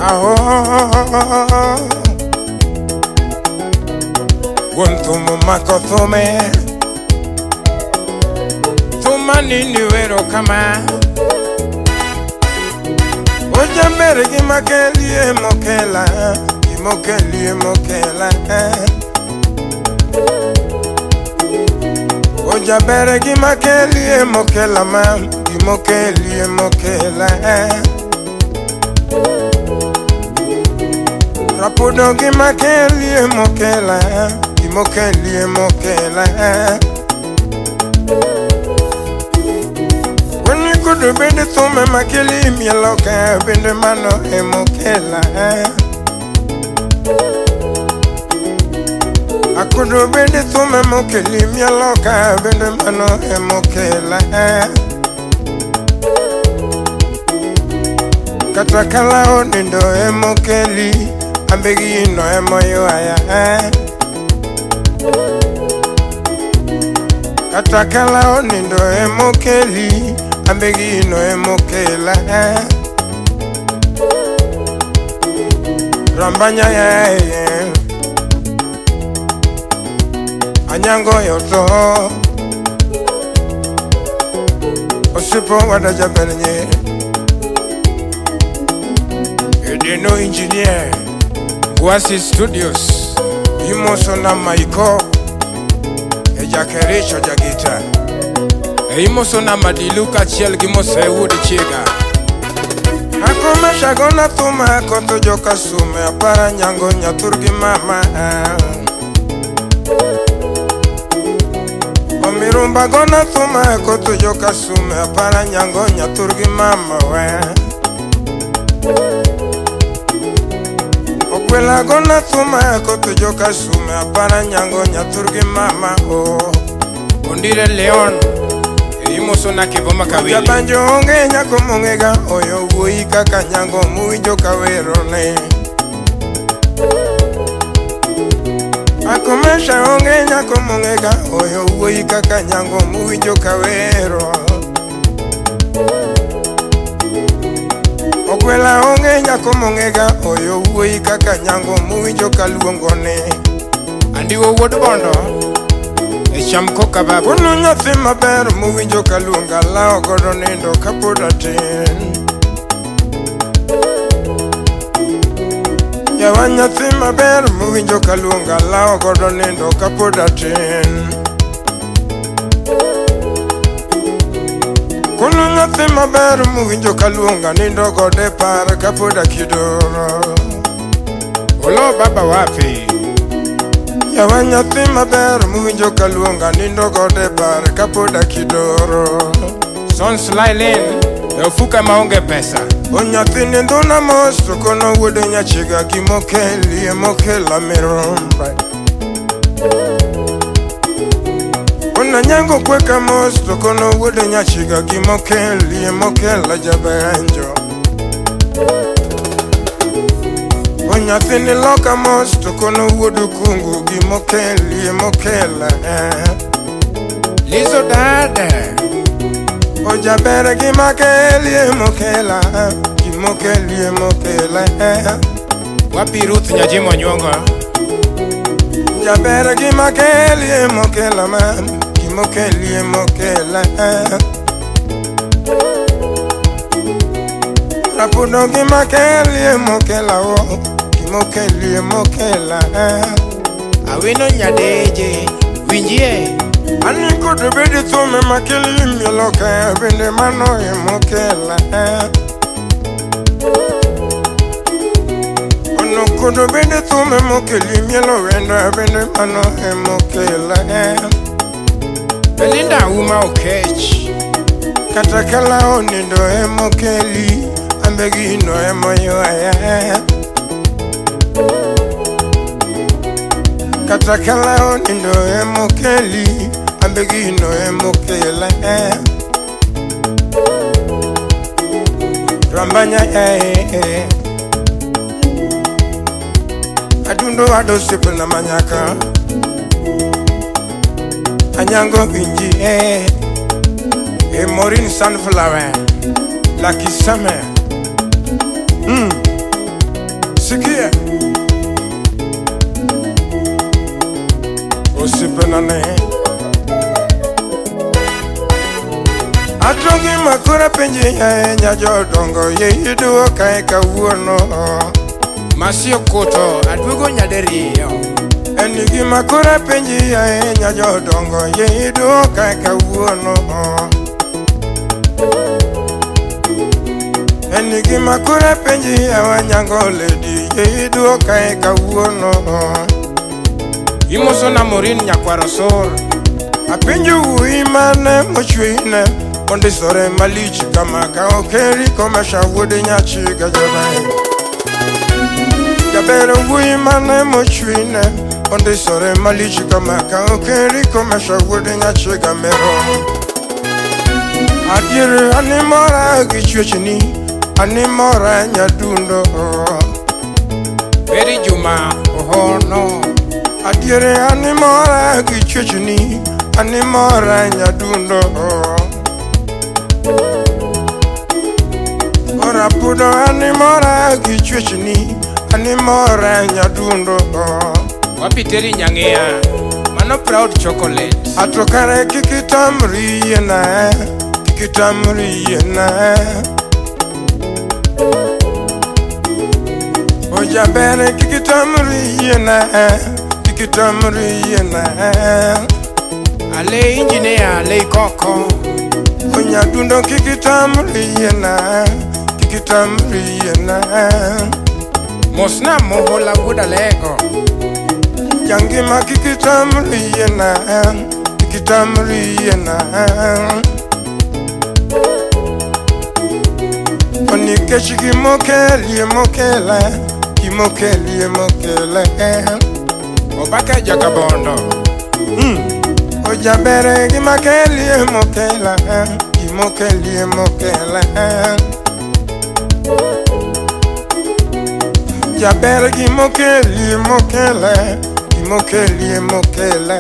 Aho Wuon thum omako thume. Thuma nini wero kama. Ojaber gi makelie mokela. Gimokelie mokela. Ojaber gi makelie mokela ma. Gimokelie mokela. Rapudo gi makelie mokela. Gimokelie mokela. Wani kudu bende thume makeli mielo ka bende mano emokela. Akudu bende thume mokeli mielo ka bende mano emokela. Kata kala onindo emokeli ambegi no emoywaya. Kata kala onindo emokeli ambegi no emokela. Rambanya ye Anyango yoto Osipo wada jabernye Edeno engineer Gwasi Studios Imoso na Maiko Ejakericho jagita Imoso na Madilu kachiel gi Mose wuod Chiega. Akoma shagona thuma koto joka sume apara nyango nyathur gi mama. Omirumba gona thuma koto joka sume apara nyango nyathur gi mama we. Okwela gona thuma koto joka sume apara nyango nyathur gi mama o. Ondire Leon Imoso na Kiboma Kawili. Jabanjo onge nyako mong'ega oyo wuoyi kaka nyango muwinjo kawerone. Akomesha onge nyako mong'ega oyo wuoyi kaka nyango muwinjo kawero. Okwela onge nyako mong'ega oyo wuoyi kaka nyango muwinjo kaluongone. Andiwo wuod Bondo Cham koka baba. Kono nyathi maber muwinjo kaluonga lao godo nindo kapod atin. Yawa nyathi maber muwinjo kaluonga lao godo nindo kapod atin. Kono nyathi maber muwinjo kaluonga nindo gode par kapod akidoro. Olo baba wapi? Yawa nyathi maber muwinjo kaluonga nindo gode par kapod akidoro. Sons Lailen e ofuka maonge pesa. O nyathi nindona mos to kono wuode nyachiga gimokeli emokela mirumba. Ona nyango kweka mos to kono wuode nyachiga gimokeli emokela jabenjo. O nyathi ni loka mos to kono wuod okungu gimokeli emokela. Lizo dada. Ojaber gimakeli emokela, gimokeli emokela. Wapi Ruth Nyajimo Nyong'o? Jaber gimakeli emokela man, gimokeli emokela. Rapudo gimakeli emokela o, gimokeli emokela. Awino Nyadeje, winjie. Ani kudu bedi thume makeli mielo ka bende mano emokela. Ono kudu bedi thume mokeli mielo wendo bende mano emokela. Belinda Uma Okech. Kata kala onindo emokeli ambegi no emoywaya. Kata kala onindo emokeli ambegi no emokela. Rambanya eh. Adundo ado sipe na manyaka. Anyango winji eh. E Maureen Sunflower Lucky Summer. Sikia Osipenane Atongi makora penji ya nyajodongo ye iduo kae kawuono Masio koto aduogo nyadiriyo En gima koro penji ya nyajodongo ye iduo kae kawuono En gima koro penji ya wanyango lady ye iduo kae kawuono Imoso na Morin nyakwaro sor Apenjo wuoyi mane mochwine mondisore malich kama ka okeri komesha wuod nyachiga jaber Jaber wuoyi mane mochwine mondisore malich kama ka okeri komesha wuod nyachiga mero Adier animora gi chwechni animora nyadundo Beri Juma ohono Adier animora gi chwechni animora nyadundo Orapudo animora gi chwechni animora nyadundo Wapiteri nyang'ia mano proud chocolate Ato kare kik itamri yiena kik itamri yiena Ojaber kik itamri yiena kik itamri yiena Ale engineer ale koko Onyadundo kik itamri yiena kik itamri yiena Mosna mohola wuod Alego Jangima kik itamri yiena kik itamri yiena Nikech gimokelie mokela gimokelie mokela Obaka jakabondo Ojabere gimakelie mokela gimokelie mokela Jaber gimokelie mokela gimokelie mokela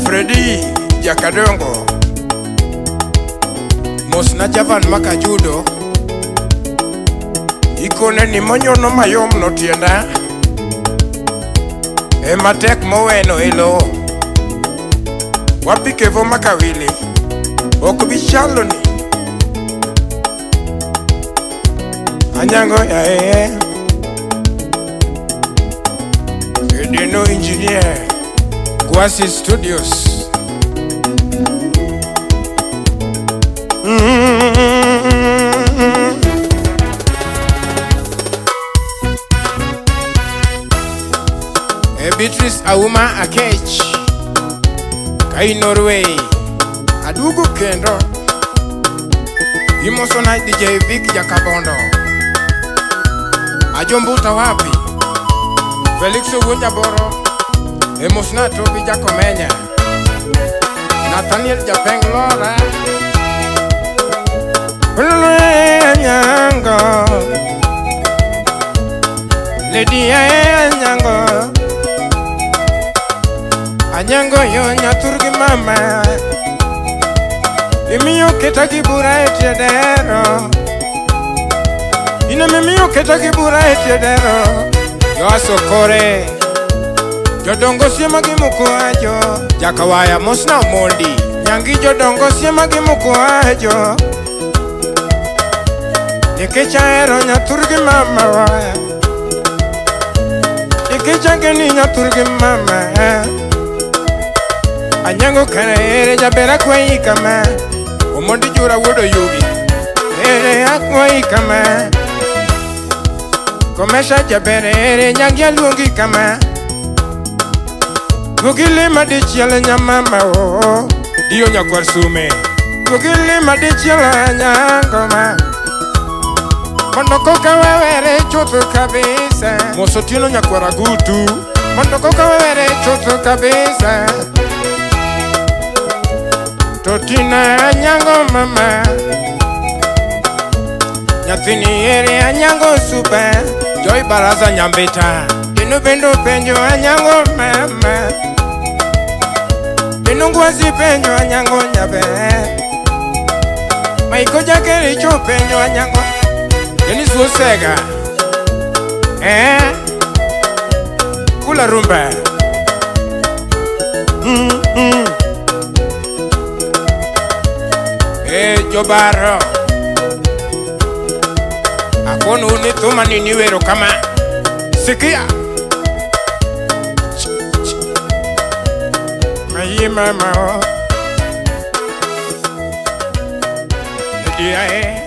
Fredi jakadongo Mosna Javan makajudo Ikone ni monyono mayom no tienda Ema tek moweno e lowo Wapikevo makawili ok bi chalo ni Anyango yae Edeno engineer Gwasi Studios Beatrice Auma Akech Kai Norway Aduogo kendo Imoso na DJ Vic Jakabondo Ajombuta wapi Felix Owuon Jaboro Emosna Tobi Jakomenya Nathaniel Japeng Lora Anyango Lady Anyango Anyango yo nyathurgi mama Imiyo keta gi bura e tie dero In ema keta gi bura e tie dero Joas Okore Jodongo siema gi mukwajo Jakawaya mosna Omondi Nyangi jodongo siema gi mukwajo Nikech ahero nyathurgi mama Nikech ageni nyathurgi mama Anyango kare ere jaber akwayi kama Omondi Jura wuod Oyugi Ere akwayi kama Komesha jaber ere nyangi aluongi kama Duogi lima dichiel nyamama o Dio nyakwar Sume Duogi lima dichiel anyango ma Mondo koka wawere chuth kabisa Mos Otieno nyakwar Agutu Mondo koka wawere chuth kabisa Totina anyango mama Nyathini ere anyango supa Joy Baraza Nyambita Dino bendo penjo anyango mama Dino ngwazi penjo anyango nyabe Maiko jakericho penjo anyango Denis Wosega. Eh? Kula rumba. Eh, Jobaro. Akono ni thuma ni niwero kama. Sikia. Mayi mama o. Dia eh.